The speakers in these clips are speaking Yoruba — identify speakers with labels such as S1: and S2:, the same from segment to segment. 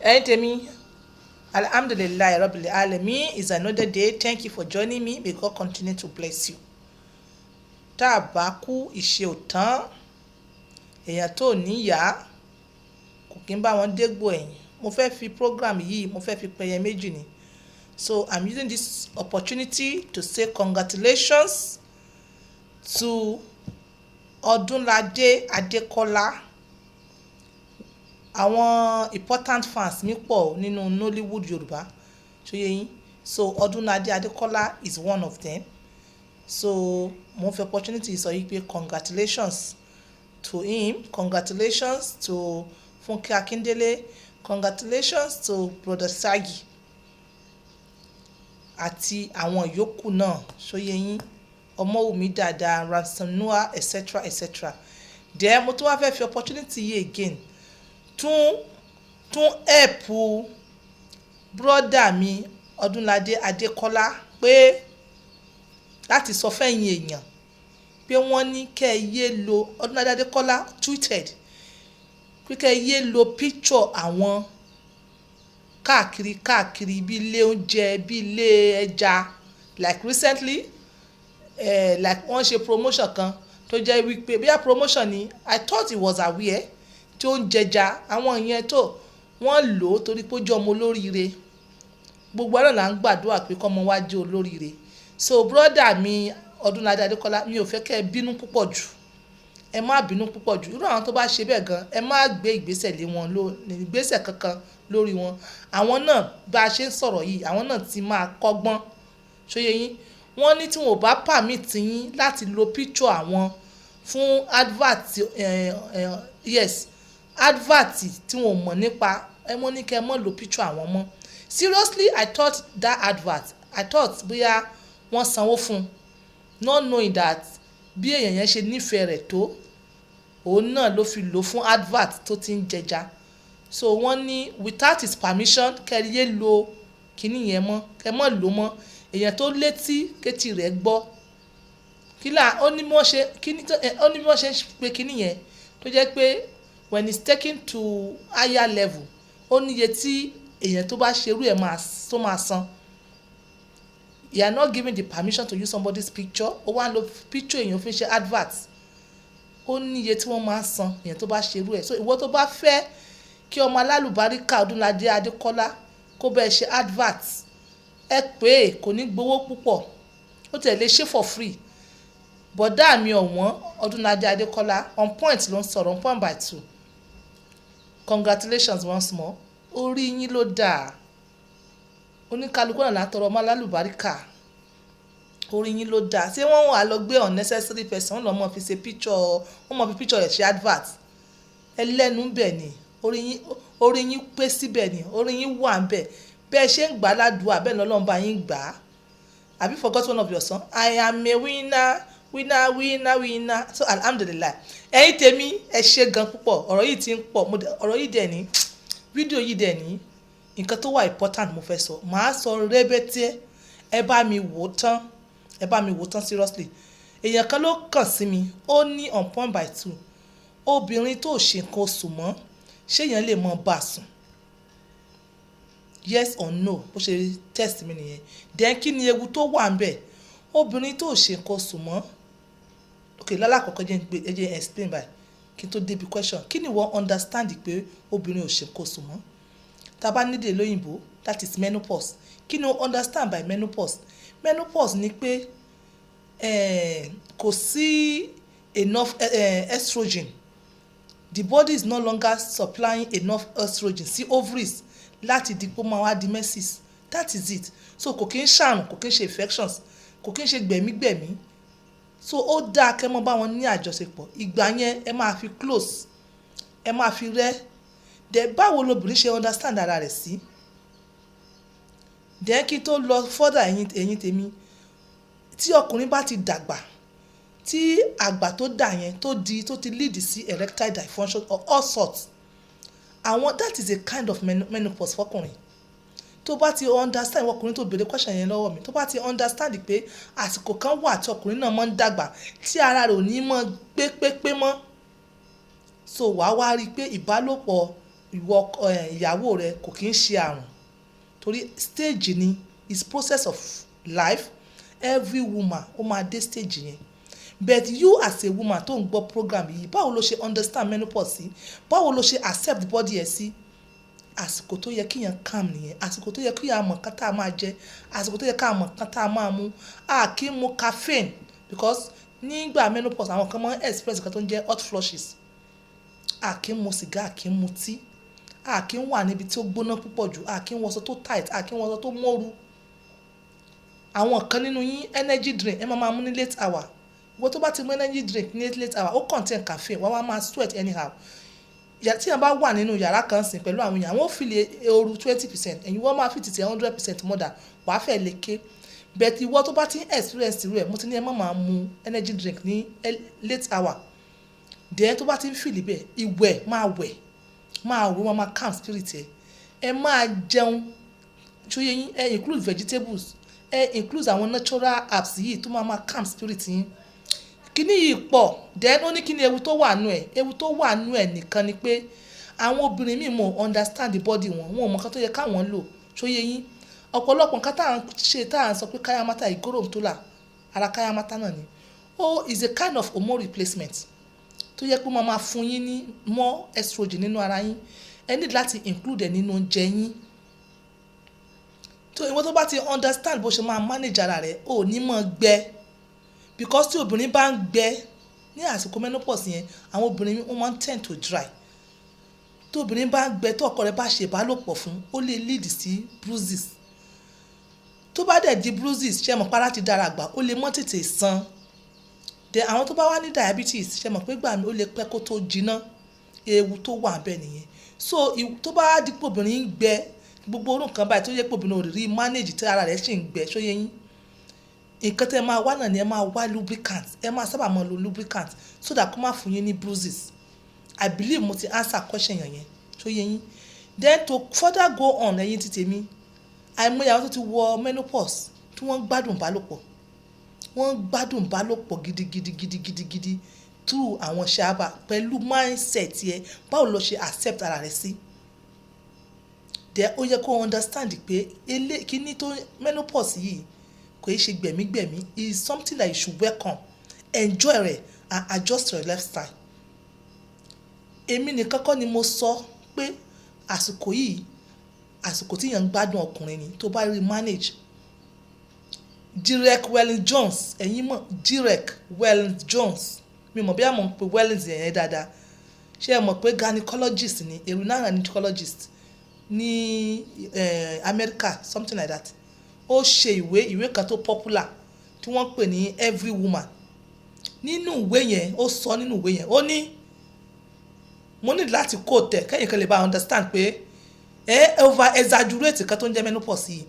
S1: Ẹ̀yin tèmi, alhamdulillahi rabbil alamin is another day. Thank you for joining me. May God continue to bless you. Tá a bá kú, ìṣe ò tán. Èèyàn tó níyàá kò kí ń bá wọn dégbò ẹ̀yìn. Mo fẹ́ fi program yìí, mo fẹ́ fi pẹyẹ méjì ni. So I'm using this opportunity to say congratulations to Ọdúnládé Adékọ́lá. Àwọn important fans mi pọ̀ nínú Nollywood Yorùbá, ṣó yé yín? So Ọdúnládé Adékọ́lá is one of them. So mo fi opportunity sọ yìí pé congratulations to him, congratulations to Funke Akindele, congratulations to Brother Shaggy àti àwọn yòókù náà, ṣó yé yín? Ọmọ́wùmí Dada, Ramson Noah, etc etc. Then mo tún wá fẹ́ fi opportunity yìí again tún help brother mi Ọdúnládé Adékọ́lá pé láti sọ fẹ́yìn èèyàn pé wọ́n ní kẹ́ ẹ yé lo, Ọdúnládé Adékọ́lá tweeted pé kẹ́ ẹ yé lo picture àwọn káàkiri káàkiri, bí ilé oúnjẹ, bí ilé ẹja. Like recently, like wọ́n ṣe promotion kan tó jẹ́ wípé bí i promotion ni, I thought he was aware tí ó ń jẹja àwọn yẹn tó wọ́n lò ó torí pé ó jẹ́ ọmọ olóríire. Gbogbo àná là ń gbàdúrà pé kọ́mọ wa jẹ́ olóríire. So brother mi Ọdúnládé Adékọ́lá, mi ò fẹ́ kẹ́ ẹ bínú púpọ̀ jù. Ẹ má bínú púpọ̀ jù. Irú àwọn tó bá ṣe bẹ́ẹ̀ gan, ẹ má gbé ìgbésẹ̀ lé wọn ló ìgbésẹ̀ kankan lórí wọn. Àwọn náà, bá a ṣe ń sọ̀rọ̀ yìí, àwọn náà ti máa kọ́gbọ́n, ṣó yé yín? Wọ́n ní tí wọn ò bá permit yín láti lo picture àwọn fún advert, yes, advert tí wọn ò mọ̀ nípa ẹ, mọ́ ní kẹ́ ẹ mọ́ lo picture àwọn mọ́. Seriously, I thought that advert, I thought bóyá wọ́n sanwó fún un, not knowing that bí èèyàn yẹn ṣe nífẹ̀ẹ́ rẹ̀ tó, òun náà ló fi lò fún advert tó ti ń jẹja. So wọ́n ní without his permission, kẹ́ ẹ yé lo kíní yẹn mọ́, kẹ́ ẹ mọ́ lò mọ́. Èèyàn tó létí kétí rẹ̀ gbọ́ kí là ó ní bí wọ́n ṣe kíní, ó ní bí wọ́n ṣe ń pe kíní yẹn tó jẹ́ pé when it's taken to higher level, ó níye tí èèyàn tó bá ṣerú ẹ̀ máa tó máa san. You are not given the permission to use somebody's picture, ó wá ń lo picture èèyàn fi ń ṣe advert. Ó níye tí wọ́n máa san èèyàn tó bá ṣerú ẹ̀. So ìwọ tó bá fẹ́ kí ọmọ alálùbáríkà Ọdúnládé Adékọ́lá kó bẹ́ẹ̀ ṣe advert, ẹ pé kò ní gbowó púpọ̀, ó tẹ̀ lè ṣe for free. Bọ̀dá mi ọ̀wọ́n Ọdúnládé Adékọ́lá, On Point ló ń sọ̀rọ̀, On Point by Two. Congratulations once more. Orí yín ló dáa. Oníkálukú náà látọrọ ọmọ alálùbáríkà. Orí yín ló dáa. Ṣé wọ́n wà lọ gbé unnecessary person, wọ́n lọ mọ̀ fi ṣe picture, wọ́n mọ̀ fi picture rẹ̀ ṣe advert? Ẹlẹ́nu bẹ̀ ni. Orí yín, orí yín pé síbẹ̀ ni. Orí yín wà ń bẹ̀. Bẹ́ẹ̀ ṣe ń gbà á ládùúà, bẹ́ẹ̀ ni Ọlọ́run bá yín gbà á. Have you forgot one of your song? "I am a winner, winner, winner, winner." So alhamdulillahi. Ẹ̀yin tèmi, ẹ ṣé gan púpọ̀. Ọ̀rọ̀ yìí ti ń pọ̀. Ọ̀rọ̀ yìí dẹ̀ ní, fídíò yìí dẹ̀ ní nǹkan tó wà important mo fẹ́ sọ. Màá sọ rẹ́bẹ́tẹ́. Ẹ bá mi wò tán, ẹ bá mi wò tán. Seriously, èèyàn kan ló kàn sí mi, ó ní, "On Point by Two, obìnrin tó ṣe nǹkan oṣù mọ́, ṣé èèyàn lè mọ bá a sùn, yes or no?" Bó ṣe text mi nìyẹn. Then kí ni ewu tó wà ń bẹ̀? Obìnrin tó ṣe nǹkan oṣù mọ́, ok, lálàkọ́kọ́ jẹ́ n gbé ẹ, jẹ́ n explain by kí n tó débi question. Kí ni wọ́n understand pé obìnrin ò ṣe nǹkan oṣù mọ́? Tá a bá nídìí lóyìnbó, that is menopause. Kí ni o understand by menopause? Menopause ni pé kò sí enough estrogen. The body is no longer supplying enough estrogen sí ovaries láti di pé ó máa wá di menses. That is it. So kò kí ń ṣàrùn, kò kí ń ṣe infections, kò kí ń ṣe gbẹ̀mígbẹ̀mí. So ó dáa kẹ́ mọ́ bá wọn ní àjọṣepọ̀. Ìgbà yẹn, ẹ máa fi close, ẹ máa fi rẹ́. Then báwo lobìnrin ṣe understand ara rẹ̀ sí? Then kí n tó lọ further, ẹ̀yin tèmi, tí ọkùnrin bá ti dàgbà, tí àgbà tó dà yẹn tó di tó ti lead sí erectile dysfunction of all sorts àwọn, that is a kind of menopause fọkùnrin. Tó bá ti understand, ọkùnrin tó béèrè question yẹn lọ́wọ́ mi, tó bá ti understand pé àsìkò kan wà tí ọkùnrin náà máa ń dàgbà, tí ara rẹ̀ ò ní mọ́ pépépé mọ́, so wàá wá rí i pé ìbálòpọ̀ Ìwọ ìyàwó rẹ kò kí ń ṣe àrùn, torí stage ni, is process of life. Every woman, ó máa dé stage yẹn. But you as a woman tó ń gbọ́ program yìí, báwo ló ṣe understand menopause sí? Báwo ló ṣe accept body ẹ̀ sí? Àsìkò tó yẹ kíyàn calm nìyẹn. Àsìkò tó yẹ kíyàn mọ̀ nǹkan tá a máa jẹ, àsìkò tó yẹ ká mọ̀ nǹkan tá a máa mu. A kì í mu caffeine, because nígbà menopause, àwọn kan máa ń express nǹkan tó ń jẹ́ hot flushes. A kì í mu sìgá, a kì í mu tí, a kì í wà níbi tí ó gbóná púpọ̀ jù, a kì í wọṣọ tó tight, a kì í wọṣọ tó mọ́ru. Àwọn kan nínú yín, energy drink ẹ máa máa mú ní late hour. Ìwọ tó bá ti mú energy drink ní late hour, ó contain caffeine, wọ́n wá máa sweat anyhow. Tí yẹn bá wà nínú yàrá kan sìn pẹ̀lú àwọn èèyàn, àwọn ò fi lè ooru 20%, ẹ̀yin wọ́n máa fi tìtì 100% more than wàá fẹ́ lè ké. But ìwọ tó bá ti ń experience irú ẹ̀, mo ti ní ẹ má máa mu energy drink ní late hour. Then tó bá ti ń feel bẹ́ẹ̀, ìwẹ̀, máa wẹ̀, máa wẹ̀, wọ́n máa calm spirit ẹ. Ẹ máa jẹun ṣó yé yín. Ẹ include vegetables, ẹ include àwọn natural herbs yìí tó máa máa calm spirit yín. Kíní yìí pọ̀. Then ó ní kíní ewu tó wà nù ẹ̀. Ewu tó wà nù ẹ̀ nìkan ni pé àwọn obìnrin míì mọ̀ understand the body wọn, wọn ò mọ̀ nǹkan tó yẹ káwọn lò. Ṣó yé yín? Ọ̀pọ̀lọpọ̀ nǹkan tá à ń ṣe, tá à ń sọ pé káyámátá ìgòròǹtólà, ara káyámátá náà ni. Ó is a kind of hormone replacement tó yẹ pé ó máa máa fún yín ní more estrogen nínú ara yín. Ẹ need láti include ẹ nínú oúnjẹ yín. Tó ìwọ tó bá ti understand bó ṣe máa manage ara rẹ, ò ní mọ̀ gbẹ, because tí obìnrin bá ń gbẹ ní àsìkò menopause yẹn, àwọn obìnrin, wọ́n máa ń tend to dry. Tí obìnrin bá ń gbẹ, tó ọkọ rẹ̀ bá ṣe ìbálòpọ̀ fún, ó lè lead sí bruises. Tó bá dẹ̀ di bruises, ṣe mọ̀ para ti dára gbà, ó lè mọ́ tètè san. Then àwọn tó bá wá ní diabetes, ṣe mọ̀ pé gbà mí, ó lè pẹ́ kó tó jiná. Ewu tó wà bẹ́ẹ̀ nìyẹn. So tó bá di pé obìnrin ń gbẹ, gbogbo orú nǹkan báyìí tó yẹ pé obìnrin ò rí manage, tí ara rẹ̀ sì ń gbẹ, ṣó yé yín? Nǹkan tẹ́ ẹ máa wá náà ni ẹ máa wá lubricant. Ẹ máa sábà máa lo lubricant so that kó má fún yín ní bruises. I believe mo ti answer question yẹn yẹn. Ṣó yé yín? Then to further go on, ẹ̀yin ti tèmi, àìmọye àwọn tó ti wọ menopause tí wọ́n ń gbádùn ìbálòpọ̀, wọ́n ń gbádùn ìbálòpọ̀ gidigidi gidigidi gidi through àwọn ṣáàbà pẹ̀lú mindset yẹ. Báwo lo ṣe accept ara rẹ sí? Then ó yẹ kó understand pé elé kíní tó menopause yìí kò í ṣe gbẹ̀mígbẹ̀mí, is something that you should welcome, enjoy rẹ̀ and adjust your lifestyle. Èmi nìkan kọ́ ni mo sọ pé àsìkò yìí, àsìkò tí èèyàn ń gbádùn ọkùnrin ni tó bá rí manage. Derek Wellings Jones, ẹ̀yin mọ̀ Derek Wellings Jones? Mi mọ̀ bí a mọ̀ pé Wellings yẹn dáadáa. Ṣé ẹ mọ̀ pé gynecologist ni, a renowned gynecologist ní America, something like that? Ó ṣe ìwé kan tó popular tí wọ́n pè ní Every Woman. Nínú ìwé yẹn, ó sọ nínú ìwé yẹn, ó ní, mo ní láti quote ẹ̀ kẹ́yìn kan lè bá understand pé ẹ over exaggerate kan tó ń jẹ́ menopause yìí.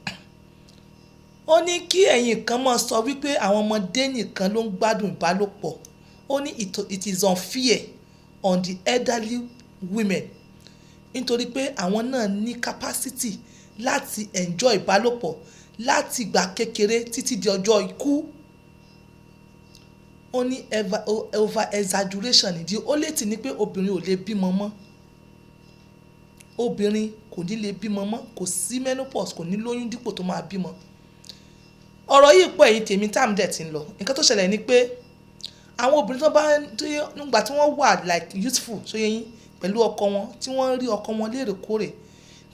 S1: Ó ní kí ẹ̀yin kan máa sọ wípé àwọn ọmọdé nìkan ló ń gbádùn ìbálòpọ̀, ó ní it is unfair on the elderly women, nítorí pé àwọn náà ní capacity láti enjoy ìbálòpọ̀ láti ìgbà kékeré títí di ọjọ́ ikú. Ó ní over exaggeration ni. The only thing ni pé obìnrin ò lè bímọ mọ́. Obìnrin kò ní lè bímọ mọ́, kò sí menopause, kò ní lóyún dípò tó máa bímọ. Ọ̀rọ̀ yìí pọ̀, ẹ̀yin tèmi. Time dẹ̀ ti ń lọ. Nǹkan tó ṣẹlẹ̀ ni pé àwọn obìnrin tó bá nígbà tí wọ́n wà like youthful, ṣó yé yín, pẹ̀lú ọkọ wọn, tí wọ́n rí ọkọ wọn lóòrèkóòrè,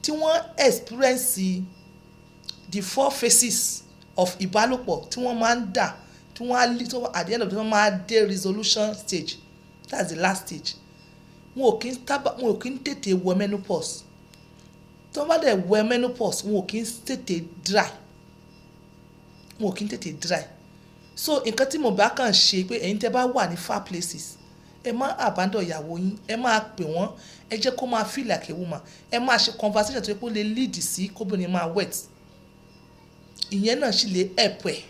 S1: tí wọ́n experience the four phases of ìbálòpọ̀ tí wọ́n máa ń dà, tí wọ́n á lé tó, at the end of the day, wọ́n máa dé resolution stage, that's the last stage, wọn ò kí ń tábà, wọn ò kí ń tètè wọ menopause. Tí wọ́n bá dẹ̀ wọ menopause, wọn ò kí ń tètè dry, wọn ò kí ń tètè dry. So nǹkan tí mo bá kàn ṣe pé ẹ̀yin tẹ́ bá wà ní far places, ẹ má abandon ìyàwó yín. Ẹ máa pè wọ́n, ẹ jẹ́ kó máa feel like a woman. Ẹ máa ṣe conversation tó yẹ kó lè lead sí kóbìnrin máa wet. Ìyẹn náà sì lè help ẹ̀.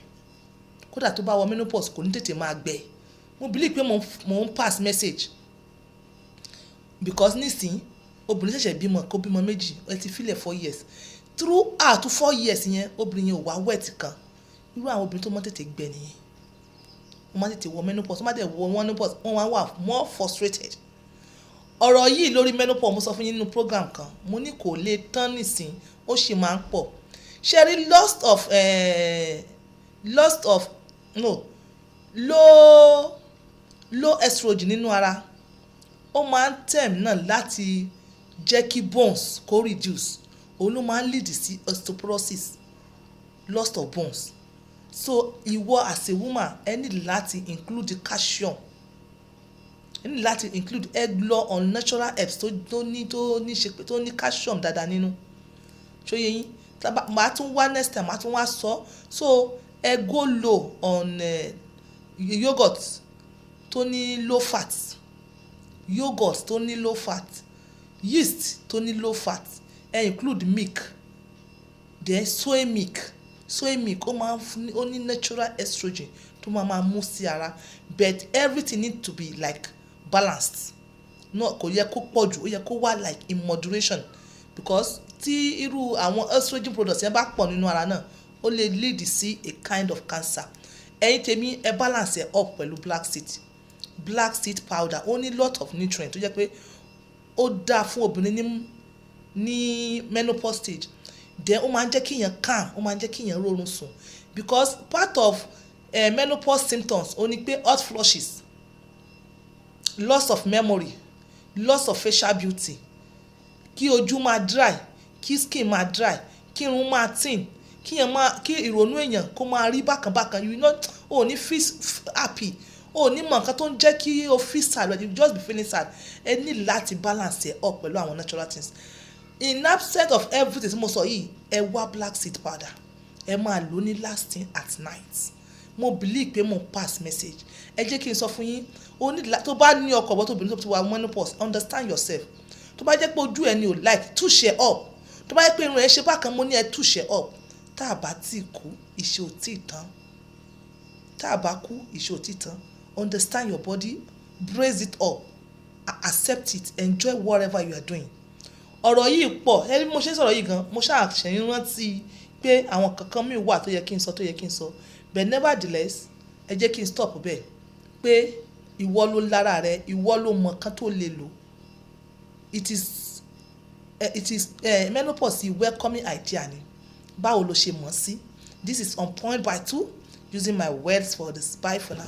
S1: Kódà tó bá wọ menopause, kò ní tètè máa gbẹ. Mo believe pé mo ń pass message, because nísìnyí, obìnrin ṣẹ̀ṣẹ̀ bímọ, kó bímọ méjì, ẹ ti filẹ̀ 4 years. Throughout 4 years yẹn, obìnrin yẹn ò wá wet kan. Irú àwọn obìnrin tó máa tètè gbẹ nìyẹn. Wọ́n máa tètè wọ menopause. Wọ́n máa tètè wọ menopause, wọ́n máa wà more frustrated. Ọ̀rọ̀ yìí lórí menopause, mo sọ fún yín nínú program kan, mo ní kò lè tán nísìn, ó sì máa ń pọ̀. Ṣe rí loss of no low low estrogen nínú ara, ó máa ń tend náà láti jẹ́ kí bones kó reduce. Òun ló máa ń lead sí osteoporosis, loss of bones. So ìwọ as a woman, ẹ ní láti include calcium, ẹ ní láti include egg law on natural herbs tó ní ṣe tó ní calcium dáadáa nínú. Ṣó yé yín? Màá tún wá next time, màá tún wá sọ. So ẹ go low on yogurt tó ní low fat, yogurt tó ní low fat, yeast tó ní low fat. Ẹ include milk, then soy milk. Soy milk, ó máa ń fún, ó ní natural estrogen tó máa mú sí ara. But everything need to be like balanced. No, kò yẹ kó pọ̀ jù, ó yẹ kó wà like in moderation, because tí irú àwọn estrogen products yẹn bá pọ̀ nínú ara náà, ó lè lead sí a kind of cancer. Ẹ̀yin tèmi, ẹ balance ẹ up pẹ̀lú black seed. Black seed powder, ó ní lot of nutrient tó jẹ́ pé ó dáa fún obìnrin ní menopause stage. Then ó máa ń jẹ́ kí èèyàn calm, ó máa ń jẹ́ kí èèyàn rórun sùn, because part of menopause symptoms ó ní pé hot flushes, loss of memory, loss of facial beauty, kí ojú máa dry, kí skin máa dry, kí irun máa thin, kí èèyàn máa kí ìrònú èèyàn kó máa rí bákan bákan. O ò ní feel happy, o ò ní mọ nǹkan tó ń jẹ́ kí o feel sad, but you just be feeling sad. Ẹ ní láti balance ẹ up pẹ̀lú àwọn natural things. In absence of everything tí mo sọ yìí, ẹ wá black seed powder, ẹ máa lò ní last thing at night. Mo believe pé mo pass message. Ẹ jẹ́ kí n sọ fún yín, o ní tó bá ní ọkọ ọ̀bọ tó obìnrin tó ti wà menopause, understand yourself. Tó bá jẹ́ pé ojú ẹ ni ò like, touch ẹ up. Tó bá jẹ́ pé irun ẹ ṣe bákan, mo ní ẹ touch ẹ up. Tá a bá tí kú, ìṣe ò tí ì tán. Tá a bá kú, ìṣe ò tí ì tán. Understand your body, brace it up, accept it, enjoy whatever you are doing. Ọ̀rọ̀ yìí pọ̀. Ẹni bí mo ṣe ń sọ̀rọ̀ yìí gan, mo ṣáà ṣẹ̀yìn rántí pé àwọn kankan míì wà tó yẹ kí n sọ, tó yẹ kí n sọ, but nevertheless, ẹ jẹ́ kí n stop bẹ́ẹ̀ pé ìwọ ló lára rẹ, ìwọ ló mọ nǹkan tó lè lò. It is menopause is welcoming idea ni. Báwo lo ṣe mọ̀ sí? This is On Point by Two, using my words for this. Bye for now.